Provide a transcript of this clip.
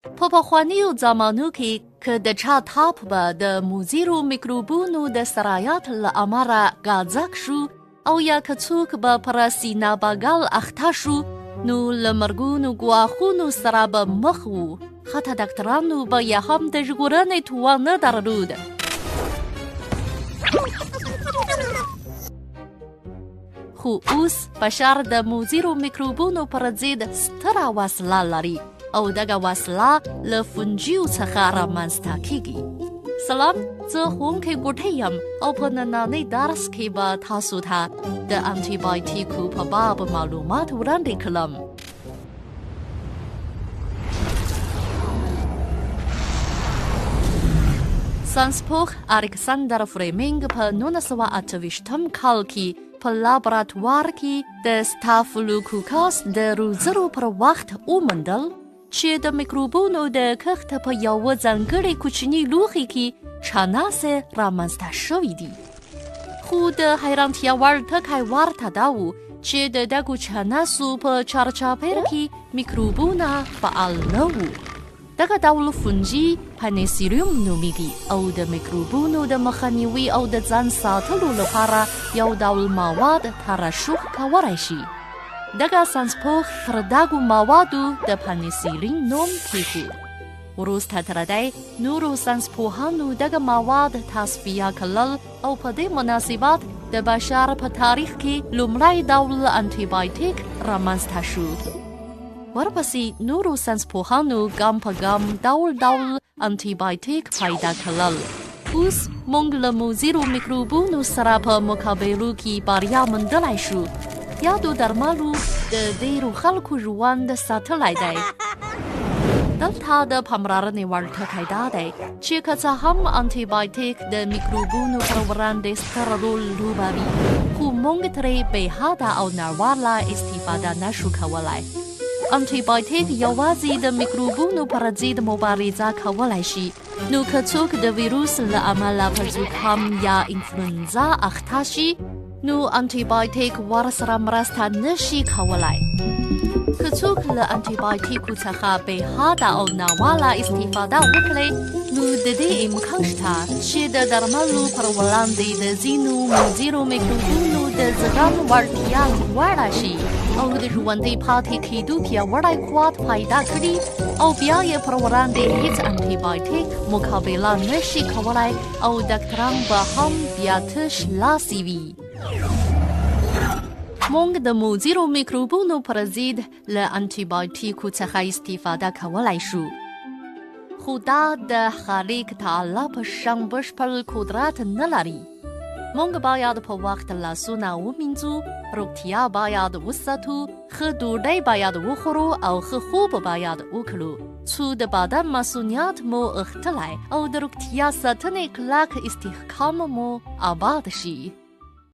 په پخوانیو زمانو کې که د چا تاپ به د مضرو میکروبونو د سرایت له امله غاځک شو او یا که څوک به پر سیناباګل اخته شو، نو له مرګونو ګواښونو سره به مخ وو. حتی ډاکټرانو به یې هم د ژغورنې توان نه درلود. خو اوس بشر د مضرو میکروبونو پر ضد ستره وسله لري او دغه وسله له فنجیو څخه رامنځته کیږي. سلام، زه ښوونکی ګوټی یم او په نننۍ درس کې به تاسو ته د انټي بایوټیکو په باب معلومات وړاندې کړم. ساینسپوه الکساندر فریمینګ په 1928 کال کې په لابراتوار کې د ستافلوکوکاس د روزلو پر وخت وموندل چې د میکروبونو د کښت په یوه ځانګړي کوچني لوښي کې چاناسې رامنځته شوي دي. خو د حیرانتیا وړ ټکی ورته دا و چې د دغو چاناسو په چارچاپېر کې میکروبونه فعال نه وو. دغه ډول فنجي پنیسیلیوم نومیږي او د میکروبونو د مخنیوي او د ځان ساتلو لپاره یو ډول مواد ترشح کولی شي. دغه ساینسپوه پر دغو موادو د پنیسیلین نوم کېښود. وروسته تر دې نورو ساینسپوهانو دغه مواد تصفیه کړل او په دې مناسبت د بشر په تاریخ کې لومړی ډول انټي بایوټیک رامنځته شو. ورپسې نورو ساینسپوهانو ګام په ګام ډول ډول انټي بایوټیک پیدا کړل. اوس موږ له مضرو میکروبونو سره په مقابلو کې بریا موندلی شو. یادو درملو د ډېرو خلکو ژوند ساتلی دی. دلته د پاملرنې وړ ټکی دا دی چې که څه هم انټي بایوټیک د میکروبونو پر وړاندې ستر رول لوبوي، خو موږ ترې بې حده او نړیواله استفاده نشو کولی. انټي بایوټیک یوازې د میکروبونو پر ضد مبارزه کولی شي، نو که څوک د ویروس له امله په زکام یا انفلونزا اخته شي، نو انټي بایوټیک ورسره مرسته نشي کولی. که څوک له انټي بایوټیکو څخه بې حده او ناوړه استفاده وکړي، نو د دې امکان شته چې د درملو پر وړاندې د ځینو مضرو میکروبونو د زغم وړتیا لوړه شي او د ژوندۍ پاتې کېدو پیاوړی قوت پیدا کړي او بیا یې پر وړاندې هیڅ انټي بایوټیک مقابله نشي کولی او ډاکټران به هم بیا تش لاسي وي. موږ د مضرو میکروبونو پر ضد له انټي بایوټیکو څخه استفاده کولی شو، خو دا د خالق تعالی په شان بشپړ قدرت نه لري. موږ باید په وخت لاسونه ومینځو، روغتیا باید وساتو، ښه ډوډۍ باید وخورو او ښه خوب باید وکړو، څو د بدن مصونیت مو غښتلی او د روغتیا ساتنې کلک استحکام مو آباد شي.